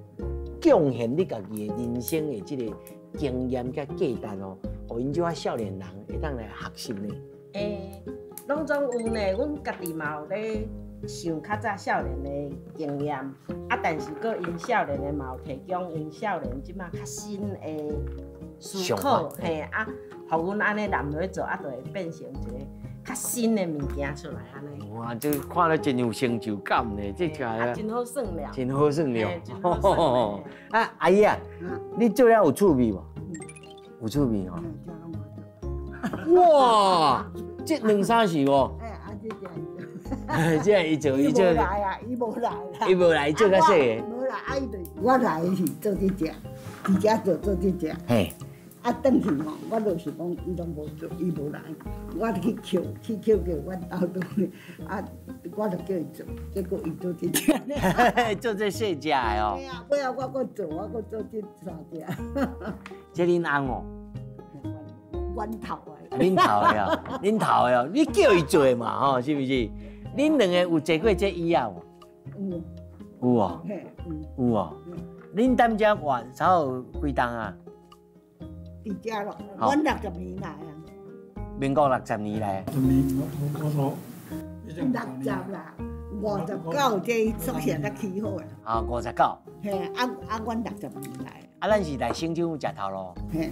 貢獻你家己的人生的這个經驗佮價值哦，予𪜶這款少年人會當來學習呢。
欸，攏總有呢，阮家己嘛有咧想較早少年的經驗，啊，但是閣𪜶少年的嘛有提供𪜶少年這馬較新的思考，嘿啊，予阮按呢攬落去做，啊，就會變成一个較新的物件出來按呢。
哇，這看了真有成就感呢，這個
啊，真好耍了，
真好耍了。啊，阿姨啊，你做了有趣味無？有趣味哦。哇，這兩衫是無？
哎，啊，這這，
這伊做伊做。
伊無來啊，伊無來啦。
伊無來，伊做較細个。
無來，啊，伊就我來是做這隻，佇遮做做這隻。
嘿。
啊，轉去吼，我就是講伊攏無做，伊無來，我就去抾，去抾叫阮兜倒啊，我就叫伊做，結果伊做這隻。
做這細隻的哦。
對啊，尾仔我閣做，我閣做這三隻。
這恁翁哦。
阮頭的。
恁頭的哦，恁頭的哦，你叫伊做嘛吼，是毋是？恁兩個有坐過這椅仔無？
有。
有哦。有哦。恁踮遮偌差不多幾冬啊？
佇遮咯，阮60年來啊。
民國60年來。
十年，我說。
六十啦， 59這宿舍才起好啦。
啊，59。
嘿，啊啊，阮62來。
啊，咱是來省政府食頭路。
嘿。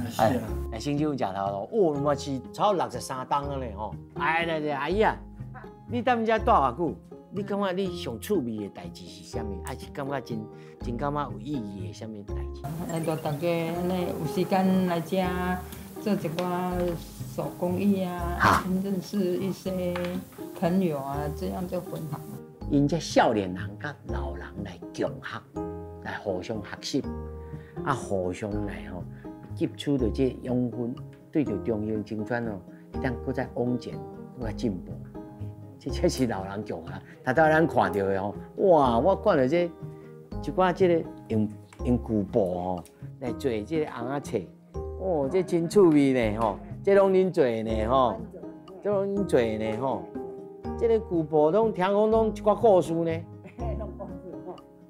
是啊。來省政府食頭路，哦，嘛是超63冬啊咧吼。哎，來來，阿姨啊，你踮遮住偌久？你感覺你上趣味的代誌是啥物？還是感覺真真感覺有意義的啥物代誌？
來就大家按呢有時間來遮做一寡手工藝啊，認識一些朋友啊，這樣就很好。
𪜶這少年人佮老人來共學，來互相學習，啊，互相來吼吸取著這養分，對著中興新村哦，會當閣再往前，閣較進步。這才是老人共學，頭拄咱看著的吼，哇！我看著這一寡這个用用舊布吼來做這个尪仔冊，哦，這真趣味呢吼，這攏恁做的呢吼，這攏恁做的呢吼，這个舊布攏聽講攏一寡故事呢，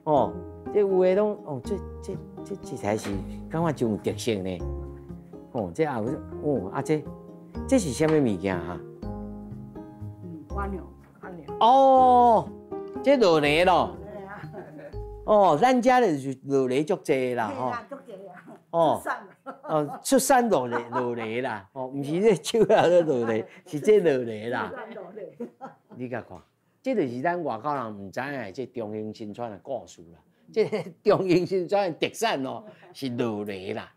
哦，這有的攏哦，這這這這才是感覺真有特色呢，哦，這也有哦，啊這這是啥物物件哈？哦，這落泥咯。哦，咱遮就是落泥足濟啦，吼。哦，哦，出產落泥落泥啦，哦，毋是這手仔咧落泥，是這落泥啦。你共看，這就是咱外口人毋知影的這中興新村的故事啦。這中興新村的特產哦，是落泥啦。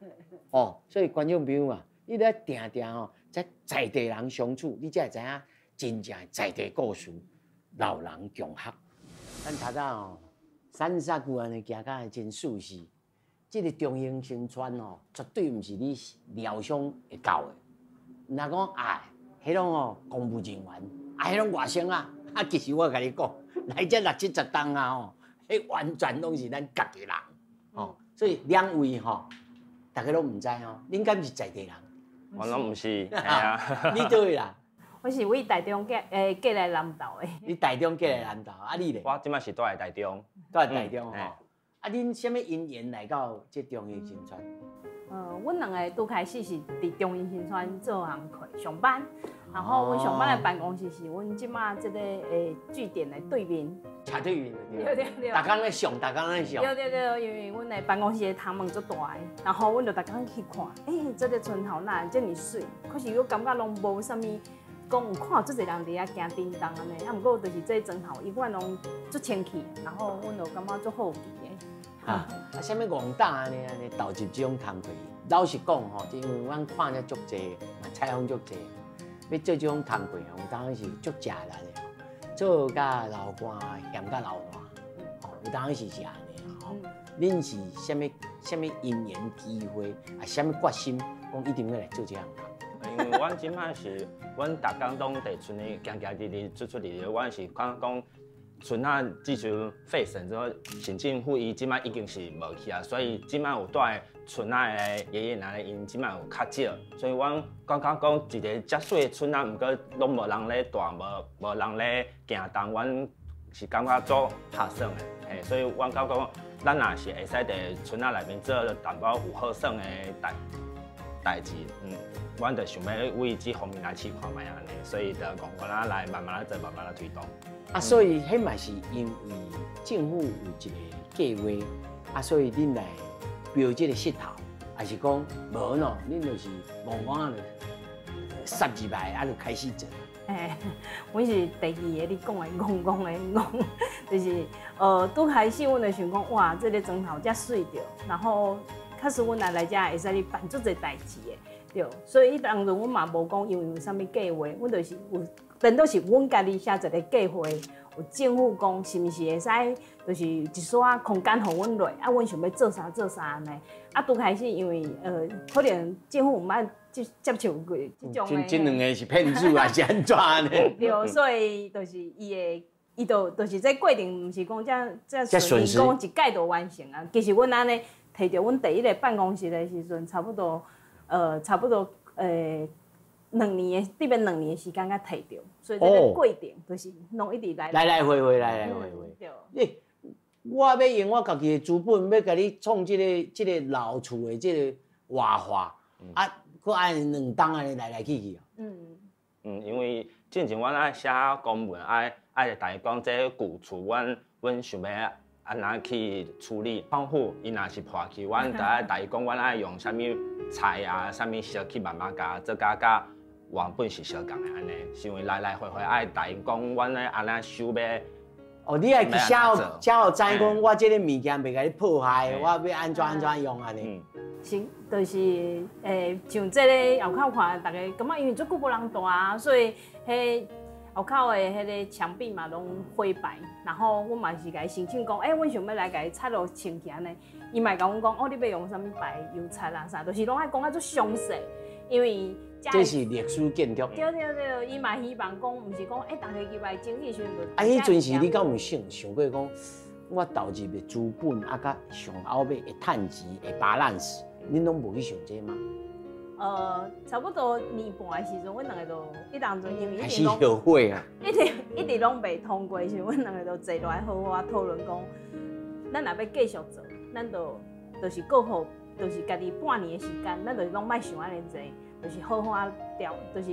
哦，所以觀眾朋友啊，你咧定定吼，在在地人相處，你才會知影真正在地故事，老人共學。咱頭早吼，散沙久按呢行甲真舒適。這个中興新村吼，絕對毋是你料想會到的。若講啊，彼攏吼公務人員，啊，彼攏外省啊，啊，其實我共你講，來這六七十冬啊吼，彼完全攏是咱家己人，吼。所以兩位吼，大家攏毋知吼，恁敢是在地人？
我攏毋是，係啊。
你佗位啦？
我是為台中過來南投的。
你台中過來南投，啊你咧？
我這擺是住佇台中。
住佇台中吼。啊，恁啥物因緣來到這中興新村？
阮兩个拄開始是佇中興新村做工課上班，然後阮上班的辦公室是阮這馬這個據點的對面。
斜對面。
對對對。
逐工咧上，逐工咧上。
對對對，因為阮的辦公室的窗門足大的，然後阮就逐工去看，欸，這个村頭哪這麼媠，可是我感覺攏無啥物。講有看足濟人佇遐行叮當按呢，啊，毋過就是這磚頭永遠攏足清氣，然後阮就感覺足好奇的。
啊，啊，啥物戇膽按呢按呢投入這種工課？老實講吼，因為阮看了足濟，嘛採訪足濟，欲做這種工課吼，有當時足食力的，做甲流汗，嫌甲流汗，吼，有當時是按呢吼。恁是啥物啥物因緣機會，啊，啥物決心，講一定欲來做這項工？
因為阮這擺是，阮逐工攏佇村裡行行佇佇出出入入，阮是感覺講村仔自從廢省之後，縣政府伊這擺已經是無去啊，所以這擺有蹛的村仔的爺爺奶奶𪜶這擺有較少，所以阮感覺講一个遮媠的村仔，毋過攏無人咧蹛，無人咧行動，阮是感覺足拍算的，嘿，所以阮感覺講，咱若是會使佇村仔內面做淡薄有好耍的代誌，阮就想欲為這方面來試看覓按呢，所以就講阮仔來慢慢來做，慢慢來推動。
啊，所以彼嘛是因為政府有一個計劃，啊，所以恁來標這個勢頭，還是講無喏，恁就是戇戇仔就插入來，啊，就開始做。
嘿，阮是第二个你講的戇戇的戇，就是拄開始阮就想講，哇，這个磚頭遮媠著，然後。確實，阮來遮會使咧辦足濟代誌的，對。所以彼當陣阮嘛無講因為有啥物計劃，阮就是有，顛倒是阮家己寫一个計劃，有政府講是毋是會使，就是一撮空間予阮落，啊，阮想欲做啥做啥按呢。啊，拄開始因為可能政府毋捌接觸過這種的。
這兩个是騙子還是按怎呢？
對，所以就是伊會。伊就是這過程，毋是講遮順利，講一擺就完成啊。其實阮按呢提著阮第一个辦公室的時陣，差不多兩年的，這邊兩年的時間才提著，所以這个過程就是攏一直來
來來回回，來來回回。
對。
欸，我欲用我家己的資本，欲共你創這个老厝的這个活化，啊，閣按呢兩冬按呢來來去去。
因為进前阮爱写公文，爱逐伊讲这旧厝，阮想欲按怎去处理。政府伊若是破去，阮就爱逐伊讲，阮爱用啥物材啊，啥物色去慢慢共做甲佮原本是相仝的按呢，是因为来来回回爱逐𪜶讲，阮咧按怎修欲。
哦，你爱去写予写予知讲，我这个物件袂共你破坏，我欲按怎按怎用按呢。
是，就是像这个后口看，逐家感觉因为足久无人蹛啊，所以彼后口的彼个墙壁嘛拢灰白。然后阮嘛是共伊申请讲，欸，阮想欲来共伊擦落清气按呢。伊嘛会共阮讲，哦，你欲用啥物牌油漆啊啥，就是拢爱讲啊足详细，因为
这是历史建筑。
对对对，伊嘛希望讲，毋是讲，欸，逐家入来整理时阵就。
啊，彼阵时你敢有想想过讲，我投入的资本啊，佮上后尾会趁钱会 balance，恁拢无去想这吗？
差不多年半的时阵，阮两个就彼当阵因为
一直拢后悔啊，
一直一直拢袂通过时，阮两个就坐落来好好仔讨论讲，咱若欲继续做，咱就是阁予，就是家己半年的时间，咱就是拢莫想按呢济，就是好好仔调，就是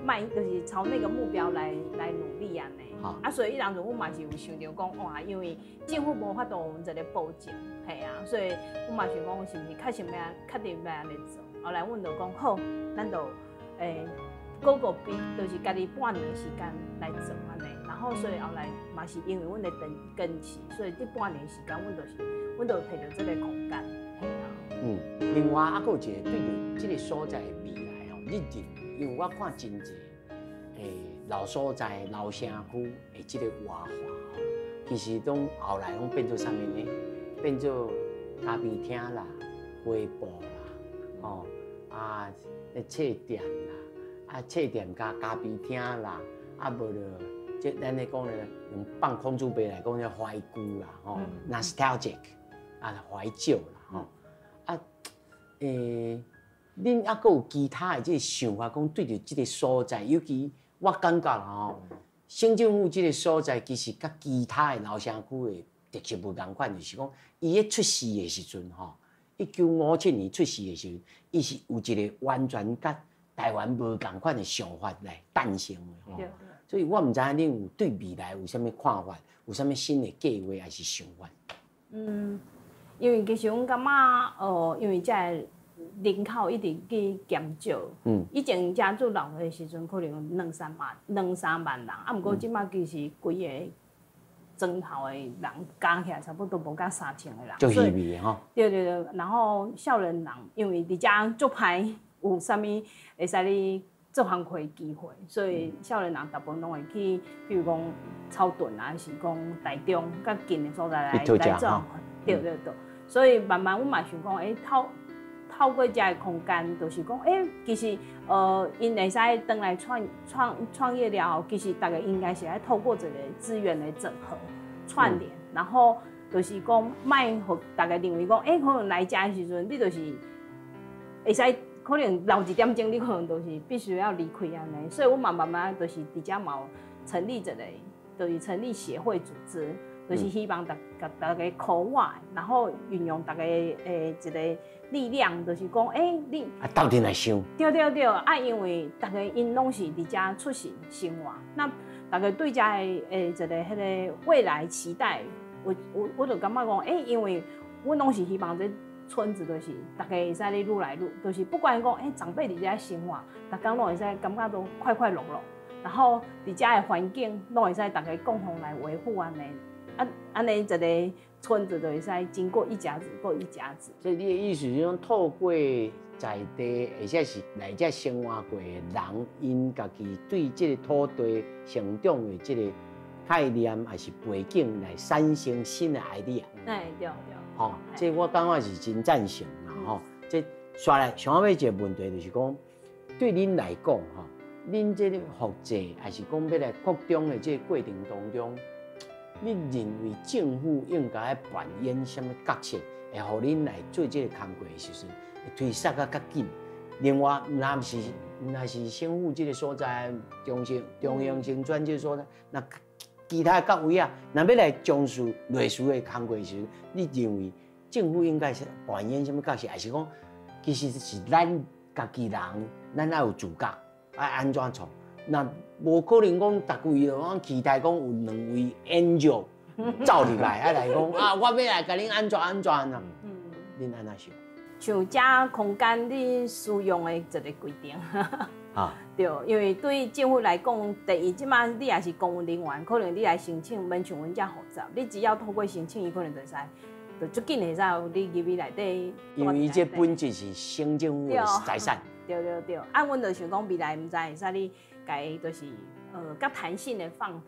莫，就是朝那个目标来努力按呢。啊，所以彼当阵阮嘛是有想著讲，哇，因为政府无法度有一个保证，嘿啊，所以阮嘛想讲，是毋是确实欲确定欲按呢做？后来阮就讲好，咱就阁予比，就是家己半年的时间来做按呢。然后所以后来嘛是因为阮的坚持，所以这半年时间，阮就是阮就提著这个空间，嘿啊。
另外犹阁有一个对著这个所在的未来吼，你认，因为我看真济老所在、老城区的这个活化吼，其实拢后来拢变做啥物呢？变做咖啡厅啦、花圃啦，吼啊，册店啦，啊册店佮咖啡厅啦，啊无就这咱咧讲咧，用放空珠白来讲叫怀旧啦，吼，nostalgic 啊怀旧啦，吼啊，恁犹阁有其他的这个想法，讲对著这个所在，尤其我感觉啦吼，省政府这个所在其实佮其他的老城区的特色无仝款，就是讲伊咧出世的时阵吼，1957年出世的时阵，伊是有一个完全佮台湾无仝款的想法来诞生的吼。所以我毋知影恁有对未来有啥物看法，有啥物新的计划抑是想法？
嗯，因为其实阮感觉，因为遮的人口一直去减少。以前遮住老的时阵，可能有两三万人，啊，毋过这马其实规个庄头的人加起来差不多无到3000个人。
足稀微的吼。
对对对，然后少年人因为伫遮足歹有啥物会使你做工课的机会，所以少年人大部分拢会去，譬如讲草屯啊，抑是讲台中较近的所在来来做。对对对，所以慢慢阮嘛想讲，欸，透过遮个空间，就是讲，欸，其实𪜶会使转来创业了后，其实逐家应该是爱透过一个资源的整合串联，然后就是讲，莫予逐家认为讲，欸，可能来遮的时阵，你就是会使可能留一点钟，你可能就是必须要离开按呢。所以阮嘛慢慢就是伫遮嘛有成立一个，就是成立协会组织，就是希望逐共逐家靠我，然后运用逐家的一个力量，就是讲，欸，你
啊，斗阵来想。
对对对，啊，因为逐家𪜶拢是伫遮出世生活，那逐家对遮的一个彼个未来期待，我就感觉讲，欸，因为阮拢是希望这村子就是逐家会使咧愈来愈，就是不管讲，欸，长辈伫遮生活，逐工拢会使感觉都快快乐乐，然后伫遮的环境拢会使逐家共同来维护按呢，啊按呢一个村子就会使经过一甲子过一甲子。
所以你的意思是讲，透过在地或者是来遮生活过的人，𪜶家己对这个土地成长的这个概念，抑是背景来产生新的 idea。
哎，对对。
吼，这我感觉是真赞成啦，吼。这煞来上尾一个问题就是讲，对恁来讲，吼，恁这个复制，抑是讲欲来扩张的这个过程当中，你认为政府应该扮演啥物角色，会予恁来做这个工课的时阵，会推捒甲较紧？另外，毋若是省府这个所在，中央新村这个所在，那其他各位啊，若欲来从事类似的工课时，你认为政府应该是扮演啥物角色？抑是讲，其实是咱家己人，咱爱有自觉，爱按怎创？若無可能講，逐位就講期待講有兩位 angel 走入來，啊來講啊，我欲來共恁按怎按怎啊？恁按怎想？
像這空間你使用的一个規定。對，因為對政府來講，第一，這馬你也是公務人員，可能你來申請，免像阮遮複雜。你只要透過申請，伊可能就會使，就足緊會使你入去內底。
因為這本質是省政府的財產。
對對對，啊，阮就想講未來毋知會使你共就是較彈性的放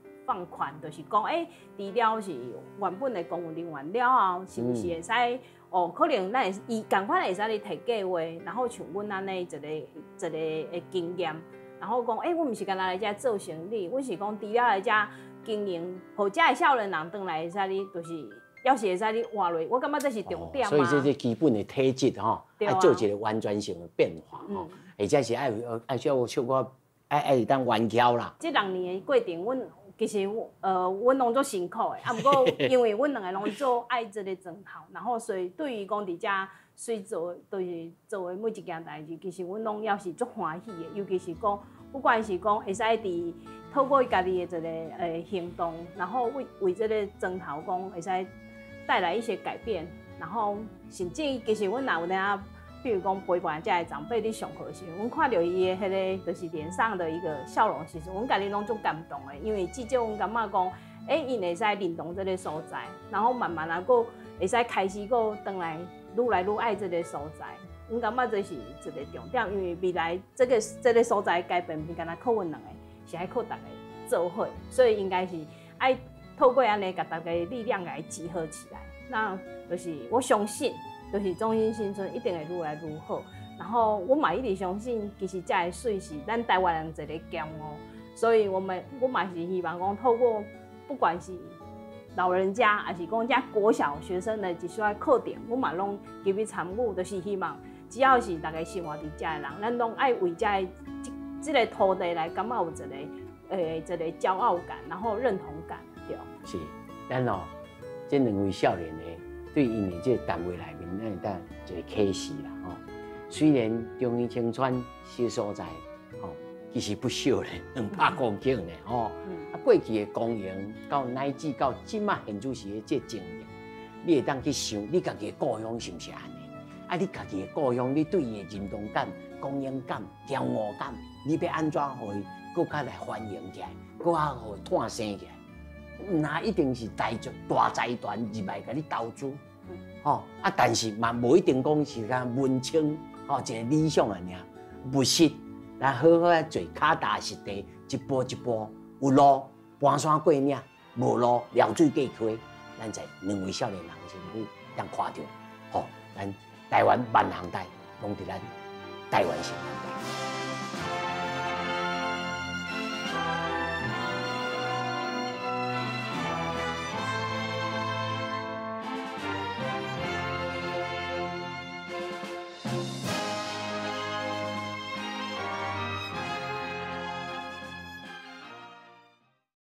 寬，就是講，除了是原本的公務人員了後，是毋是會使？哦，可能咱會伊仝款會使你提計劃，然後像阮按呢一個一個的經驗，然後講，阮毋是干焦來遮做生意，阮是講除了來遮經營，予遮的少年人轉來會使你，就是猶是會使你活落，我感覺這是重點啊。
所以這是基本的體質吼，愛做一個完全性的變化吼，而且是愛愛小小可愛愛會當彎翹啦。
這六年的過程，阮其實阮攏足辛苦的，啊，毋過因為阮兩个攏做愛這个磚頭，然後所以對於講佇遮隨做，就是做的每一件代誌，其實阮攏猶是足歡喜的，尤其是講，不管是講會使佇透過家己的一個行動，然後為為這个磚頭講會使帶來一些改變，然後甚至其實阮若有當，比如講陪伴遮的長輩咧上課時，阮看著伊的彼个就是臉上的一個笑容時陣，阮家己攏足感動的，因為至少阮感覺講，𪜶會使認同這个所在，然後慢慢啊，閣會使開始閣轉來愈來愈愛這个所在。阮感覺這是一個重點，因為未來這个所在改變，毋是干焦靠阮兩个，是愛靠逐家做伙，所以應該是愛透過按呢，共逐家力量來集合起來。那就是我相信，就是中興新村一定會愈來愈好。然後我嘛一直相信，其實遮的水是咱台灣人一個驕傲，所以我們我嘛是希望講透過不管是老人家，還是講遮國小學生的一些課程，我嘛攏入去參與，就是希望只要是逐家生活佇遮的人，咱攏愛為遮的這個土地來感覺有一個驕傲感，然後認同感，對。
是，咱哦，這兩位少年的對𪜶的這個單位內面，咱會當一個啟示啦，吼。雖然中興新村這所在，吼，其實不小咧，200公頃咧，吼。啊，過去的光榮到乃至到這馬現此時的這情形，你會當去想，你家己的故鄉是毋是按呢？啊，你家己的故鄉，你對伊的認同感、光榮感、驕傲感，你欲按怎予伊閣較來繁榮起來，閣較予伊湠生起來？毋若一定是大大財團入來共你投資，吼啊！但是嘛，無一定講是講文青吼一個理想爾，務實，咱好好仔做，跤踏實地，一步一步有路搬山過嶺，無路撩水過溪，咱在兩位少年人身軀當看著，吼，咱台灣萬行代攏佇咱台灣省內底。